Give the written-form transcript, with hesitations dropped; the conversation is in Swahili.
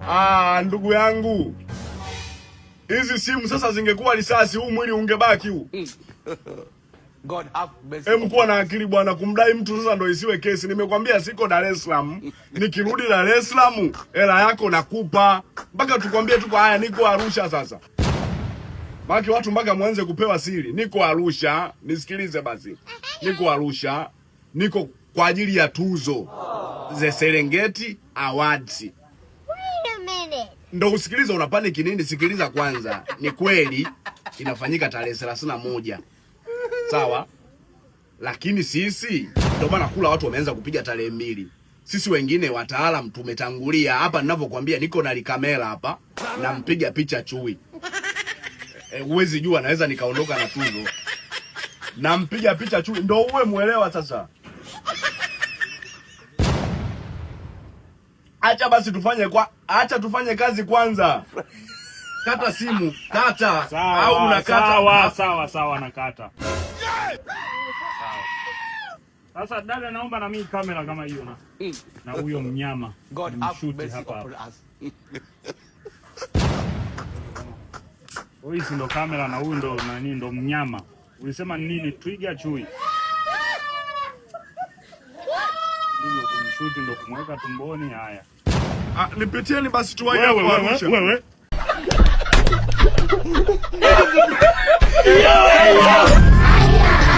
Ah, ndugu yangu, hizi simu sasa zingekuwa risasi, huu mwili ungebaki huu. God have mercy. Hem, kuwa na akili bwana, kumdai mtu sasa ndo isiwe kesi. Nimekwambia siko Dar es Salaam, nikirudi Dar es Salaam hela yako nakupa, mpaka tukwambie tuko haya, niko Arusha sasa. Maki watu mpaka mwanze kupewa siri. Niko Arusha, nisikilize basi. Niko Arusha, niko kwa ajili ya tuzo The Serengeti Awards. Wait a minute. Ndo usikilize, una panic nini? Sikiliza kwanza. Ni kweli inafanyika tarehe 31, sawa, lakini sisi ndo maana kula watu wameanza kupiga tarehe 2. Sisi wengine wataalam tumetangulia hapa. Ninavyokuambia niko na likamera hapa, nampiga picha chui. Huwezi jua, naweza nikaondoka na tuzo. Nampiga picha chui, ndo uwe mwelewa sasa. Acha basi tufanye kwa, acha tufanye kazi kwanza. Kata simu, kata. Sawa, au unakata. Sawa, sawa, sawa, nakata. Sawa. Sasa dada, naomba na mimi kamera kama hiyo na huyo mnyama God have nimshuti mercy hapa upon hapa. us. Huyu si ndo kamera na huyu ndo nani, ndo mnyama. Ulisema nini? Twiga, chui? Ndio kumshuti, ndo kumweka tumboni. Haya. Ah, nipitieni basi tuwaje Wewe, hapo wewe, Arusha. wewe.